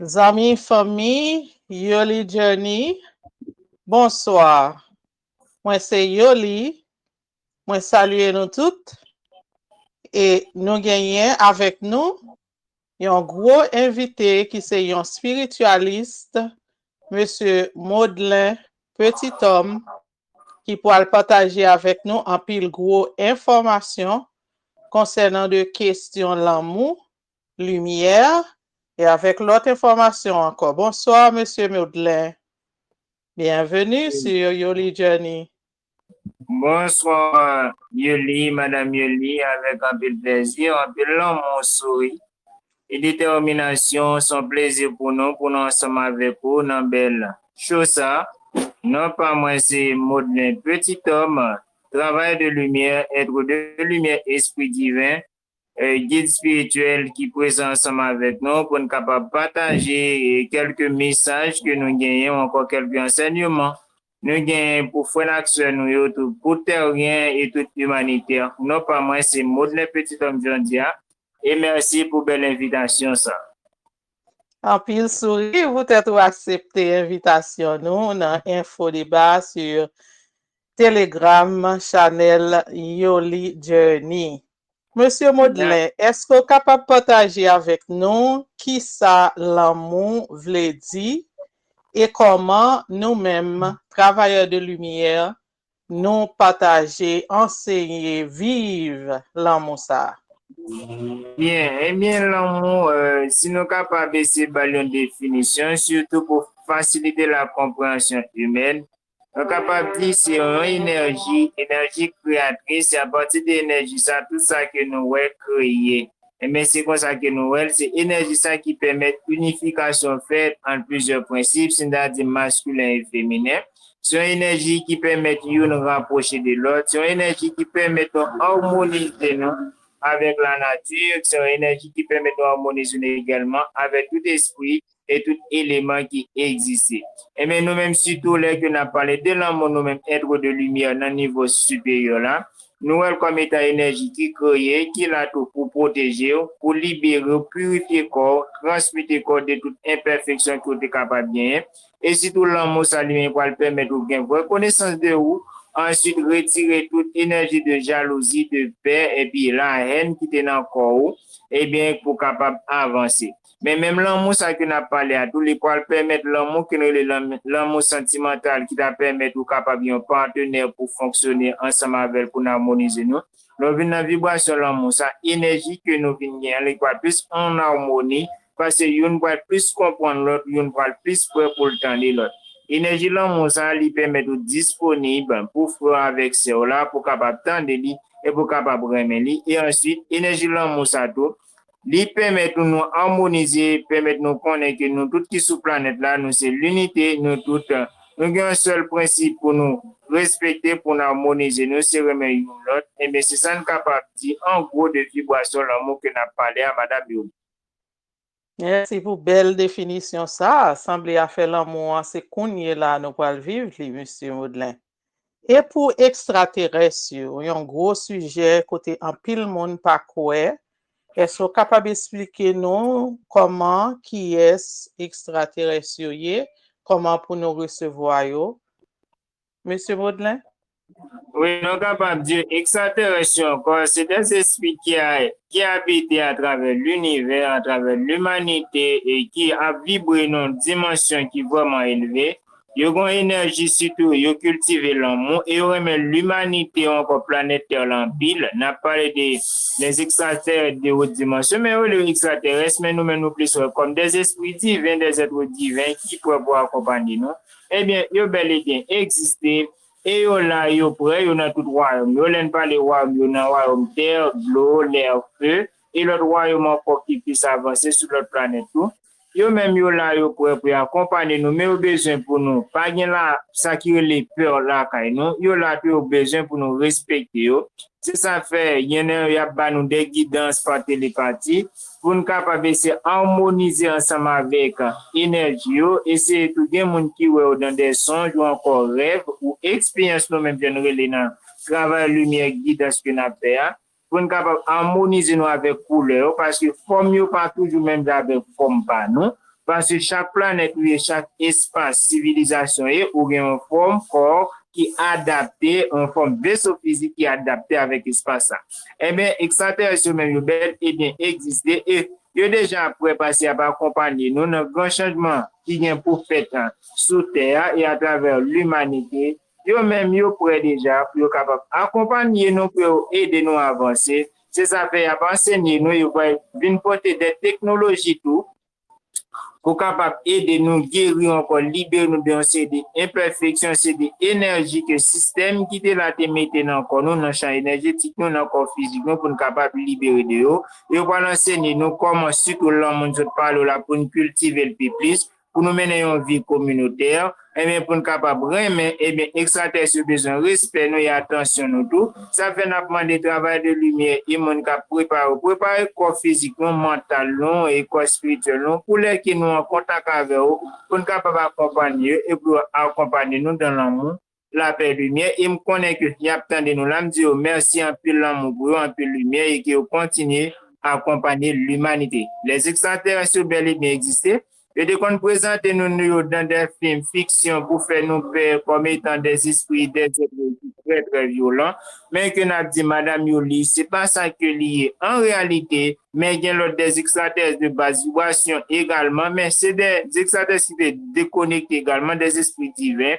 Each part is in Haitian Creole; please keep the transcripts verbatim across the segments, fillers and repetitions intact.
Zanmi, fanmi, Yoli Journey, bonswa. Mwen se Yoli. Mwen salye nou tout. E nou genyen avèk nou yon gwo envite ki se yon espiritualist, Mesye Modlen Petit Homme, ki pral pataje avèk nou anpil gwo enfòmasyon konsènan de kesyon lanmou, limyè, e avèk lòt enfòmasyon ankò. Bonswa, Mesye Modlen. Bienvenue sur Yoli Journey. Bonswa, Yoli, Madanm Yoli, avèk anpil plèzi, anpil lanmou, souri e detèminasyon. Se yon plezi pou nou, pou nou ansanm avèk ou nan bèl cho sa. Non pa mwen se Modlen Petit Homme, travailleur de lumière, être de lumière, espri diven, gid espirityèl ki prezan ansanm avèk nou pou n kapab pataje kèlke mesaj ke nou genyen ou ankò kèlke ansèyman nou genyen pou frè n ak sè nou yo, tou pou tèryen e tout imanitè. Non pa mwen se Modlen Petit Homme jodi a, e mèsi pou bèl envitasyon sa. Anpil souri poutèt ou aksepte envitasyon nou nan Info Débat sur Telegram, chanèl Yoli Journey. Mesye Modlen, èske w kapab pataje avèk nou kisa lanmou vle di e kòman nou menm, travailleur de lumière, nou pataje, anseye, viv lanmou sa a? Byen, ebyen, lanmou, si nou kapab eseye ba l yon definisyon, sitou pou fasilite la konpreyansyon imèn, nou kapab di se yon enèji, enèji kreyatris, se apati de enèji sa, tout sa ke nou wè kreye. Ebyen, se konsa ke nou wè l, se enèji sa ki pèmèt inifikasyon fèt ant plizyè prensip, sètadi maskilen e feminen. Se yon enèji ki pèmèt youn rapwoche de lòt, se yon enèji ki pèmèt nou amonize nou avèk lanati, se yon enèji ki pèmèt nou amonize nou egalman avèk tout espri e tout eleman ki egziste. Ebyen, nou menm, sitou lè ke n ap pale de lanmou, nou menm, être de lumière nan nivo siperyè la, nou wè l kòm etan enèji ki kreye, ki la tou pou pwoteje w, pou libere w, pirifye kò w, transmite kò w de tout enpèfeksyon ke w te kapab genyen. E sitou lanmou sa li menm pral pèmèt ou gen vrè konesans de ou, answit retire tout enèji de jalouzi, de pè, epi lahèn ki te nan kò ou, ebyen, pou w kapab avanse. Men menm lanmou sa ke n ap pale a tou, li pral pèmèt lanmou ke nou rele lanmou santimantal ki ta pèmèt ou kapab yon patnè pou fonksyone ansanm avè l pou n amonize nou. Lè w vin nan vibrasyon lanmou sa, enèji ke nou vin gen an, li pral plis an amoni, paske youn pral plis konprann lòt, youn pral plis prè pou l tande lòt. Enèji lanmou sa, li pèmèt ou disponib pou frè w avèk sè w la, pou w kapab tande li e pou w kapab renmen li. E answit, enèji lanmou sa tou, li pèmèt nou, nou amonize, pèmèt nou konnen ke nou tout ki sou planèt la, nou se linite, nou tout, nou gen yon sèl prensip pou nou respekte, pou n amonize, nou se renmen youn lòt. Ebyen, se sa n kapab di an gwo de vibrasyon lanmou ke n ap pale a, Madanm Yoli. Mèsi pou bèl definisyon sa a. Sanble afè lanmou an se kounye la nou pral viv li, Mesye Modlen. E pou ekstraterès yo, yon gwo sijè kote anpil moun pa kwè, èske w kapab esplike nou kòman, kiyès ekstraterès yo ye, kòman pou nou resevwa yo? Mesye Modlen? Wi, nou kapab di ekstraterès yo ankò, se de zespri ki a, ki abite atravè linivè, atravè limanite, e ki ap vibre nan yon dimansyon ki vrèman elve. Yo gen yon enèji, sitou yo kiltive lanmou, e yo renmen limanite ou ankò planèt tè la anpil. N ap pale de des extraterrestres de haute dimension, men yo rele yo ekstraterès, men nou menm nou plis wè kòm des esprits divins, des êtres divins ki prè pou akonpanye nou. Ebyen, yo bèl e byen egziste, e yo la, yo prè, yo nan tout wayòm yo. Lè n pale wayòm, yo nan wayòm tè, dlo, lè, fe, e lòt wayòm ankò ki plis avanse sou lòt planèt tou. Yo menm, yo la, yo prè pou yo akonpanye nou, men yo bezwen pou nou pa gen la, sa ki rele pè lakay nou. Yo la tou, yo bezwen pou nou respekte yo. Se sa fè, gen lè y ap ba nou de gidans pa telepati, pou n kapab eseye amonize ansanm avèk enèji yo, eseye tou gen moun ki wè yo dan de sonj ou ankò rèv, ou eksperyans nou menm jan n rele nan travay limyè gidans ke n ap fè a, pou n kapab amonize nou avèk koulè yo, paske fòm yo pa toujou menm jan avèk fòm pa nou. Paske chak planèt ou ye, chak espas, sivilizasyon ye, ou gen yon fòm kò ki adapte, yon fòm veso fizik ki adapte avèk espas la. Ebyen, ekstraterès yo menm yo bèl e byen egziste e yo deja prè paske y ap akonpanye nou nan gran chanjman ki gen pou fèt sou tè a e atravè limanite. Yo menm yo prè deja pou yo kapab akonpanye nou, pou yo ede nou avanse. Se sa fè y ap ansenye nou, yo pral vin pote de teknoloji tou pou kapab ede nou geri ankò, libere nou de yon seri de enpèfeksyon, seri de enèji ke sistèm ki te la te mete nan kò nou, nan chan enèjetik nou, nan kò fizik nou, pou n kapab libere de yo. Yo pral ansenye nou kòman, sitou lanmou n sot pale w la, pou n kiltive l pi plis, pou nou mennen yon vi kominotè, ebyen, pou n kapab renmen, ebyen, ekstraterès yo bezwen respè nou e atansyon nou tou. Sa fè n ap mande travay de limyè e moun k ap prepare, prepare kò fizik nou, mantal nou e kò espirityèl nou, pou lè ke nou an kontak avè yo, pou n kapab akonpanye yo e pou yo akonpanye nou dan lanmou, lapè, limyè. E m konnen ke y ap tande nou la, m di yo mèsi anpil lanmou pou yo, anpil limyè e ke yo kontinye akonpanye limanite. Lèzekstraterès yo bèl e byen egziste. Yo te konn prezante nou, nou yo dan de fim fiksyon pou fè nou pè kòm etan de zespri, de zèt ki trè, trè vyolan. Men ke n ap di, Madanm Yoli, se pa sa ke li ye an reyalite, men gen lòt de ekstraterès de bas vibrasyon egalman, men se de ekstraterès ki te dekonekte egalman de zespri diven,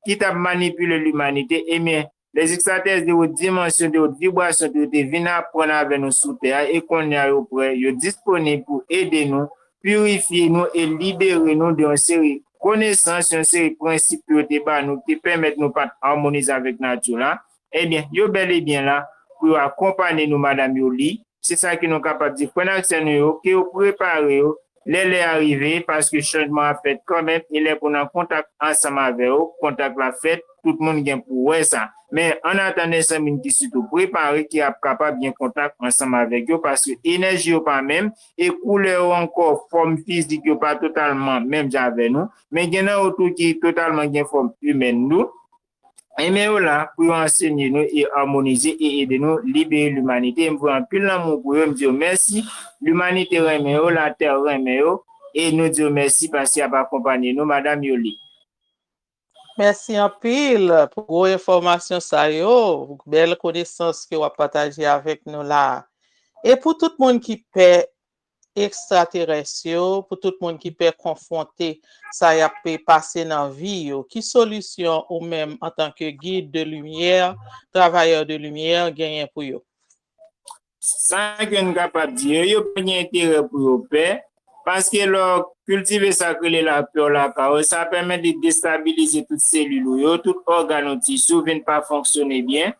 ki t ap manipile limanite, ebyen, de ekstraterès de wot dimansyon, de wot vibrasyon, tou yo te vin aprann avè nou sou tè a, e kounye a yo prè, yo disponib pou ede nou, pirifye nou e libere nou de yon seri konesans, yon seri prensip ke yo te ba nou, ki te pèmèt nou pa t amonize avèk nati la. Ebyen, yo bèl e byen la pou yo akonpanye nou, Madanm Yoli. Se sa ke nou kapab di frè n ak sè nou yo, ke yo prepare yo, lè lè a rive, paske chanjman ap fèt kanmenm, e lè pou n an kontak ansanm avè yo, kontak la fèt, tout moun gen pou wè sa. Men, ann atandan, zanmi n ki sitou prepare, ki ap kapab gen kontak ansanm avèk yo, paske enèji yo pa menm, e koulè yo ankò, fòm fizik yo pa totalman menm jan avè nou, men gen nan yo tou ki totalman gen fòm imèn tou. Ebyen, yo la pou yo ansenye nou e amonize e ede nou libere limanite. M voye anpil lanmou pou yo, m di yo mèsi. Limanite renmen yo, latè renmen yo, e nou di yo mèsi paske y ap akonpanye nou, Madanm Yoli. Mèsi anpil pou gwo enfòmasyon sa yo, bèl konesans ke w ap pataje avèk nou la. E pou tout moun ki pè ekstraterès yo, pou tout moun ki pè konfwonte sa y ap pase nan vi yo, ki solisyon ou menm antanke gid de limyè, travayè de limyè genyen pou yo? Sa ke n kapab di yo, yo pa gen enterè pou yo pè, paske lè w kiltive sa k rele lapè lakay ou, sa pèmèt li destabilize tout selil ou yo, tout ògàn ou, tisi w vin pa fonksyone byen,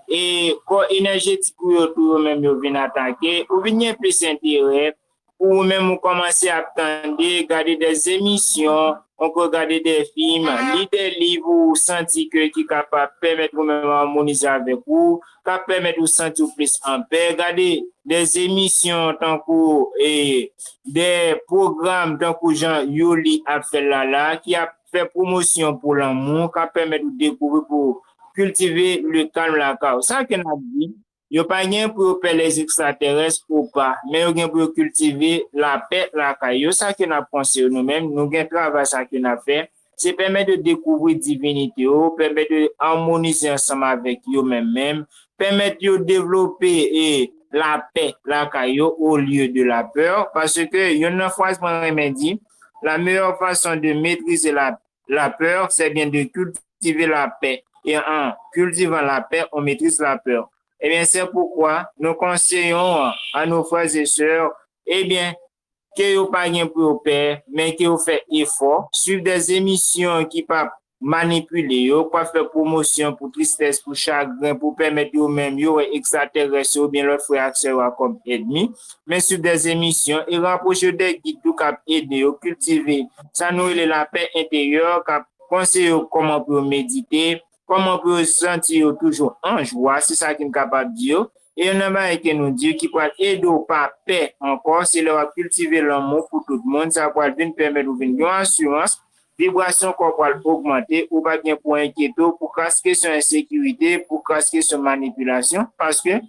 e kò enèjetik ou yo tou yo menm yo vin atake, ou vin gen plis enterè, pou ou menm ou kòmanse ap tande, gade de emisyon, ankò gade de fim, li de liv ou santi ke ki kapab pèmèt ou menm amonize avèk ou, k ap pèmèt ou santi w plis anpè, gade de emisyon tankou e de pwogram tankou jan Yoli ap fè l la la, ki ap fè pwomosyon pou lanmou, k ap pèmèt ou dekouvri pou kiltive le kalm lakay ou. Sa ke n ap di, yo pa gen pou yo pè lèzekstraterès ou pa, men yo gen pou yo kiltive lapè lakay yo. Sa ke n ap konseye nou menm, nou gen travay sa ke n ap fè, se pèmèt yo dekouvri divinite yo, pèmèt yo amonize ansanm avèk yo menm menm, pèmèt yo devlope e lapè lakay yo olye de lapè, paske yonn nan fraz mwen renmen di, la meilleure façon de maîtriser la, la peur, c'est bien de cultiver la paix. Et en cultivant la paix, on maîtrise la peur. Ebyen, se poukwa nou konseyons à nos frères et sœurs, ebyen, ke yo pa gen pou yo pè, men ke yo fè efò, swiv de emisyon ki p ap manipile yo, k p ap fè pwomosyon pou tristès, pou chagren, pou pèmèt yo menm yo wè ekstraterès yo oubyen lòt frè ak sè yo a kòm ènmi, men swiv de emisyon e rapwoche yo de gid tou k ap ede yo kiltive sa nou rele lapè enteryè, k ap konseye yo kòman pou yo medite, kòman pou yo santi yo toujou an jwa, se sa ke n kapab di yo. E yonn nan bagay ke nou di yo ki pral ede w pa pè ankò, se lè w ap kiltive lanmou pou tout moun, sa pral vin pèmèt ou vin gen yon asirans, vibrasyon kò w pral ogmante, ou p ap gen pou enkyete w pou kras kesyon ensekirite, pou kras kesyon manipilasyon, paske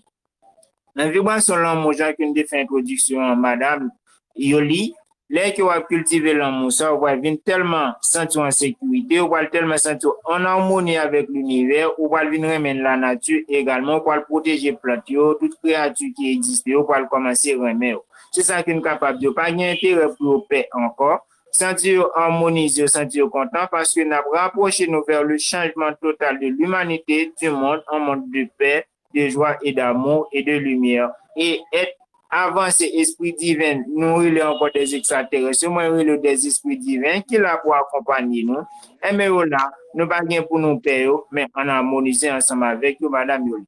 nan vibrasyon lanmou, jan ke n te fè entwodiksyon an, Madanm Yoli, Lè ke w ap kiltive lanmou sa, ou pral vin tèlman santi w an sekirite, ou pral tèlman santi w an amoni avèk linivè, ou pral vin renmen lanati egalman, ou pral pwoteje plant yo, tout kreyati ki egziste yo, ou pral kòmanse renmen yo. Se sa ke n kapab di yo. Pa gen enterè pou yo pè ankò. Santi yo amonize, yo santi yo kontan, paske n ap rapwoche nou vers le changement total de l'humanité, du monde, un monde de paix, de joie et d'amour et de lumière. E èt avanse, espri diven, nou rele ankò des extraterrestres yo, mwen rele yo des esprits divins ki la pou akonpanye nou. Enben yo la, nou pa gen pou nou pè yo, men ann amonize ansanm avèk yo, madanm yo.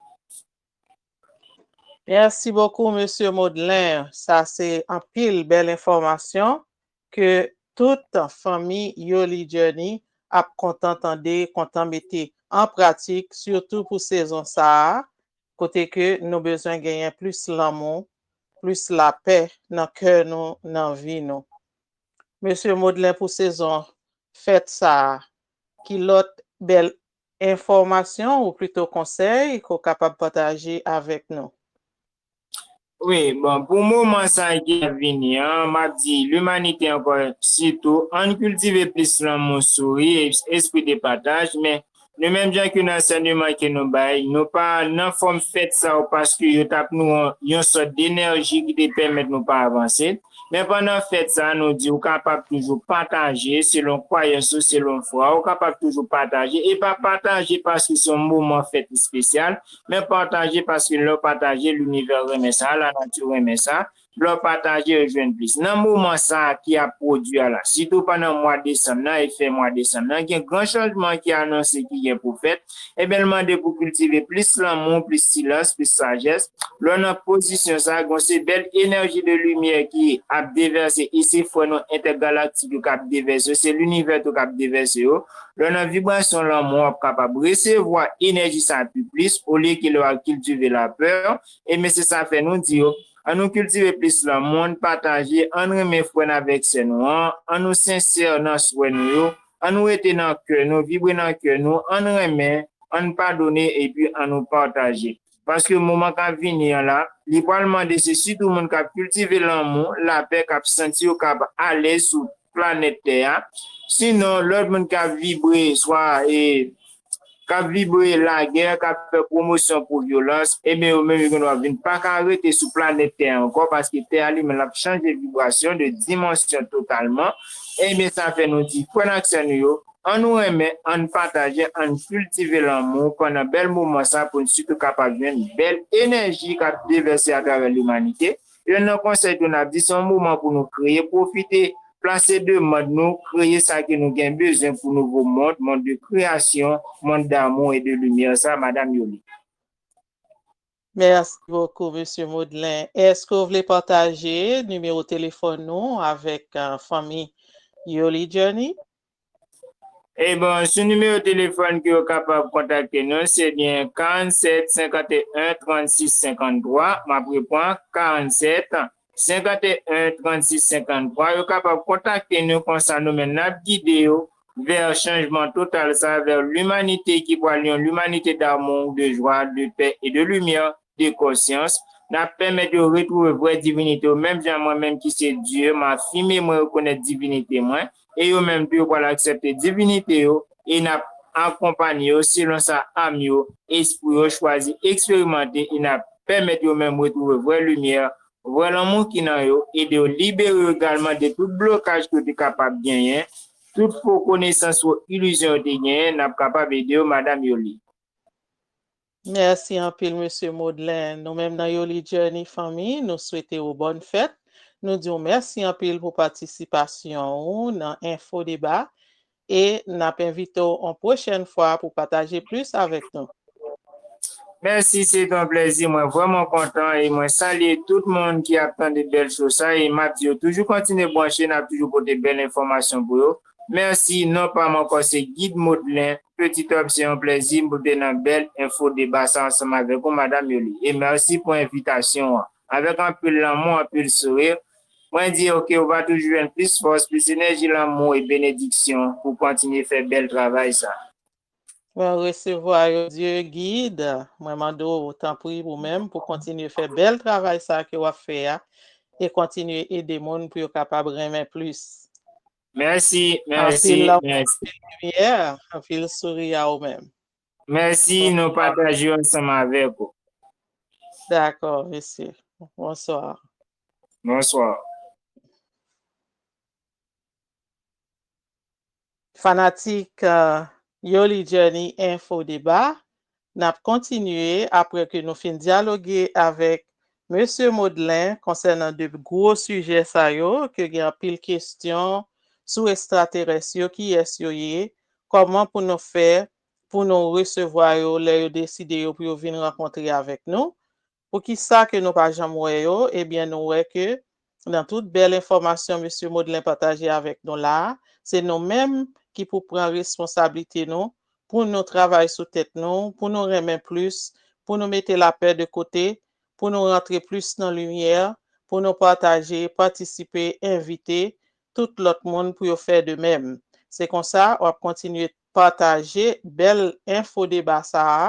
Merci beaucoup, Mesye Modlen. Sa se anpil bèl enfòmasyon ke tout fanmi Yoli Journey ap kontan tande, kontan mete an pratik, sitou pou sezon sa a, kote ke nou bezwen genyen plis lanmou, plis lapè nan kè nou, nan vi nou. Mesye Modlen, pou sezon fèt sa a, ki lòt bèl enfòmasyon ou plito konsèy ke w kapab pataje avèk nou? Wi, bon, pou moman sa ki ap vini an, m ap di limanite ankò, sitou, ann kiltive plis lanmou, souri, es- espri de pataj, men nou menm jan ke nan ansèyman ke nou bay, nou pa nan fòm fèt sa yo paske yo t ap nou yon, yon sòt denèji ki te pèmèt nou pa avanse. Men pandan fèt sa, nou di ou kapab toujou pataje selon kwayans ou, selon fwa, ou kapab toujou pataje. E pa pataje paske se yon moman fèt espesyal, men pataje paske lè w pataje, linivè renmen sa, lanati renmen sa. Lè w pataje, yo jwenn plis. Nan moman sa a ki ap pwodui a la, sitou pandan mwa desanm nan e fen mwa desanm nan, gen gran chanjman ki anonse ki gen pou fèt. Ebyen, l mande pou kiltive plis lanmou, plis silans, plis sajès. Lè w nan pozisyon sa a, gon se bèl enèji de limyè ki ap devèse, e se frè nou entègalaktik yo k ap devèse yo, se linivè tou k ap devèse yo. Lè w nan vibrasyon lanmou, w ap kapab resevwa enèji sa a pi plis, olye ke lè w ap kiltive lapè. Ebyen, se sa fè nou di yo, ann nou kiltive plis lanmou, ann pataje, ann renmen frè n avèk sè nou an, ann nou sensè nan swè nou yo, ann nou rete nan kè nou, vibre nan kè nou, ann renmen, ann padone, epi ann nou pataje. Paske moman k ap vini an la, li pral mande se sitou moun k ap kiltive lanmou, lapè, k ap santi yo k ap alèz sou planèt tè a. Sinon, lòt moun k ap vibre, swa e k ap vibre lagè, k ap fè pwomosyon pou vyolans, ebyen, yo menm yo gen dwa vin pa ka rete sou planèt tè a ankò, paske tè a li menm l ap chanje vibrasyon de dimansyon totalman. Ebyen, sa fè nou di frè n ak sè nou yo, ann nou renmen, ann pataje, ann kiltive lanmou pandan bèl moman sa pou n sitou kapab jwenn bèl enèji k ap devèse atravè limanite. Youn nan konsèy tou n ap di, se yon moman pou nou kreye, pwofite, plase demann nou, kreye sa ke nou gen bezwen pou nouvo mond, mond de kreyasyon, mond damou e de limyè sa, madanm Yoli. Mèsi bokou, mesye Modlen. Èske w vle pataje nimewo telefòn nou avèk uh, fanmi Yoli Journey? E bon, sou nimewo telefòn ke yo kapab kontakte nou, se byen karannset senkanteyen trannsis senkanntwa. M ap repran, karannset senkanteyen trannsis senkanntwa. Yo kapab kontakte nou, konsa nou menm n ap gide yo vè chanjman total sa, vè limanite ki pral yon limanite damou, de jwa, de pè e de limyè, de konsyans. N ap pèmèt yo retwouve vrè divinite yo, menm jan mwen menm ki se Dye, m afime mwen rekonèt divinite mwen, e yo menm tou yo pral aksepte divinite yo, e n ap akonpanye yo selon sa am yo, espri yo chwazi eksperimante, e n ap pèmèt yo menm retwouve vrè limyè, vrè lanmou ki nan yo, ede yo libere yo egalman de tout blokaj ke yo te kapab genyen, tout fo konesans ou ilizyon yo te genyen, n ap kapab ede yo, madanm Yoli. Mèsi anpil, mesye Modlen. Nou menm nan Yoli Journey Fanmi, nou swete w bòn fèt. Nou di w mèsi anpil pou patisipasyon ou nan Enfo Deba e n ap envite w yon pwochèn fwa pou pataje plis avèk nou. Mèsi, se te yon plèzi. Mwen vrèman kontan e mwen salye tout moun ki ap tande bèl cho sa e m ap di yo toujou kontinye branche, n ap toujou pote bèl enfòmasyon pou yo. Mèsi, non pa m ankò se Gid Modlen. Petit Homme, se yon plèzi pou te nan bèl enfo deba sa ansanm avèk ou, madanm Yoli. E mèsi pou envitasyon an. Avèk anpil lanmou, anpil souri, mwen di yo ke ou va toujou jwenn plis fòs, plis enèji, lanmou e benediksyon pou kontinye fè bèl travay sa. Mwen resevwa yo, Dye gid. Mwen mande w, tanpri, ou menm, pou kontinye fè bèl travay sa ke w ap fè a. e kontinye ede moun pou yo kapab renmen plis. Mèsi, mèsi, Anpil love, mèsi. Anpil limyè, anpil souri a ou menm. Mèsi, nou pataje ansanm avèk ou. Dakò, mesye. Bonswa. Bonswa. Fanatik uh, Yoli Journey Info Deba, n ap kontinye apre ke nou fin dyaloge avèk Mesye Modlen konsènan de gwo sijè sa yo, ke gen anpil kesyon sou ekstraterès yo, kiyès yo ye, kòman pou nou fè pou nou resevwa yo lè yo deside yo pou yo vin rankontre avèk nou. Poukisa ke nou pa janm wè yo? Ebyen, nou wè ke nan tout bèl enfòmasyon Mesye Modlen pataje avèk nou la a, se nou menm ki pou pran responsablite nou, pou nou travay sou tèt nou, pou nou renmen plis, pou nou mete lapè de kote, pou nou rantre plis nan limyè, pou nou pataje, patisipe, envite tout lòt moun pou yo fè de menm. Se konsa, w ap kontinye pataje bèl enfo deba sa a,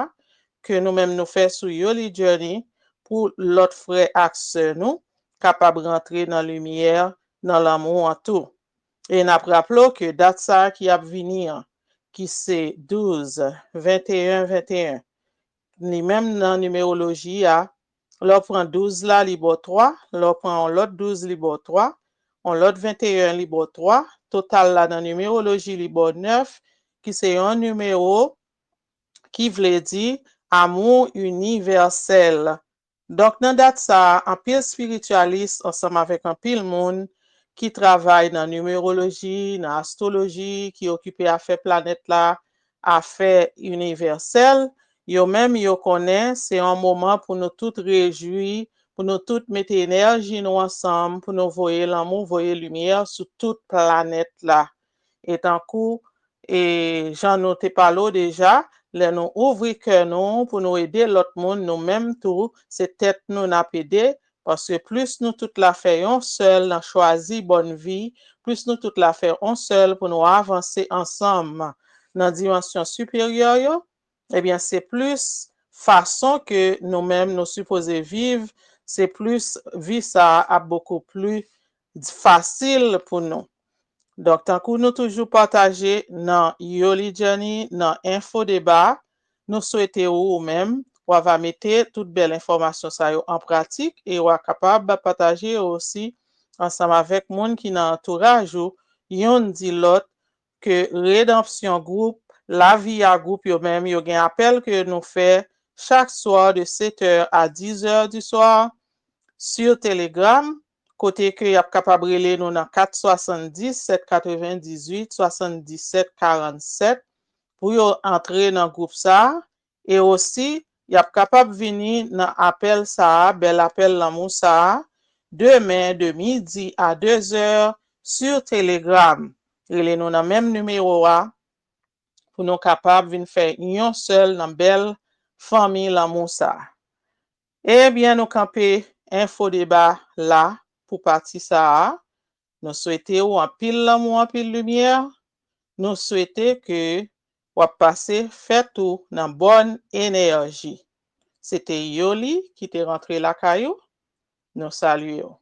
ke nou menm nou fè sou Yoli Journey pou lòt frè ak sè nou kapab rantre nan limyè, nan lanmou an tou. E n ap raple w ke dat sa a ki ap vini an, ki se douz, venteyen, venteyen, li menm nan nimeroloji a, lè w pran douz la, li ba w twa, lè w pran yon lòt douz, li ba w twa, yon lòt venteyen, li ba w twa, total la nan nimeroloji, li ba w nèf, ki se yon nimewo ki vle di amou inivèsèl. Donk, nan dat sa a, anpil espirityalis ansanm avèk anpil moun ki travay nan nimeroloji, nan astwoloji, ki okipe afè planèt la, afè inivèsèl, yo menm yo konnen se yon moman pou nou tout rejwi, pou nou tout mete enèji nou ansanm, pou nou voye lanmou, voye limyè sou tout planèt la. E tankou e jan nou te pale w deja, lè nou ouvri kè nou pou nou ede lòt moun, nou menm tou, se tèt nou n ap ede, paske plis nou tout la fè yon sèl nan chwazi bòn vi, plis nou tout la fè yon sèl pou nou avanse ansanm nan dimansyon siperyè yo, ebyen, se plis fason ke nou menm nou sipoze viv, se plis vi sa a ap bokou pli fasil pou nou. Donk, tankou nou toujou pataje nan Yoli Journey, nan Info Deba, nou swete ou, ou menm, w a va mete tout bèl enfòmasyon sa yo an pratik e w a kapab pataje yo osi ansanm avèk moun ki nan antouraj ou, youn di lòt, ke Redanpsyon Gwoup, Lavi a Gwoup yo menm, yo gen apèl ke nou fè chak swa de sèt è a diz è di swa sur Telegram, kote ke y ap kapab rele nou nan kat swasanndis sèt katrevendizuit swasanndisèt karannsèt pou yo antre nan gwoup sa a, e osi y ap kapab vini nan apèl sa a, bèl apèl lanmou sa a, demen de midi a de zè sur Telegram. Rele nou nan menm nimewo a pou nou kapab vin fè yon sèl nan bèl fanmi lanmou sa a. Ebyen, nou kanpe Info Deba la pou pati sa a. Nou swete ou anpil lanmou, anpil limyè. Nou swete ke w ap pase fèt ou nan bòn enèji. Se te Yoli ki te rantre lakay ou. Nou salye w.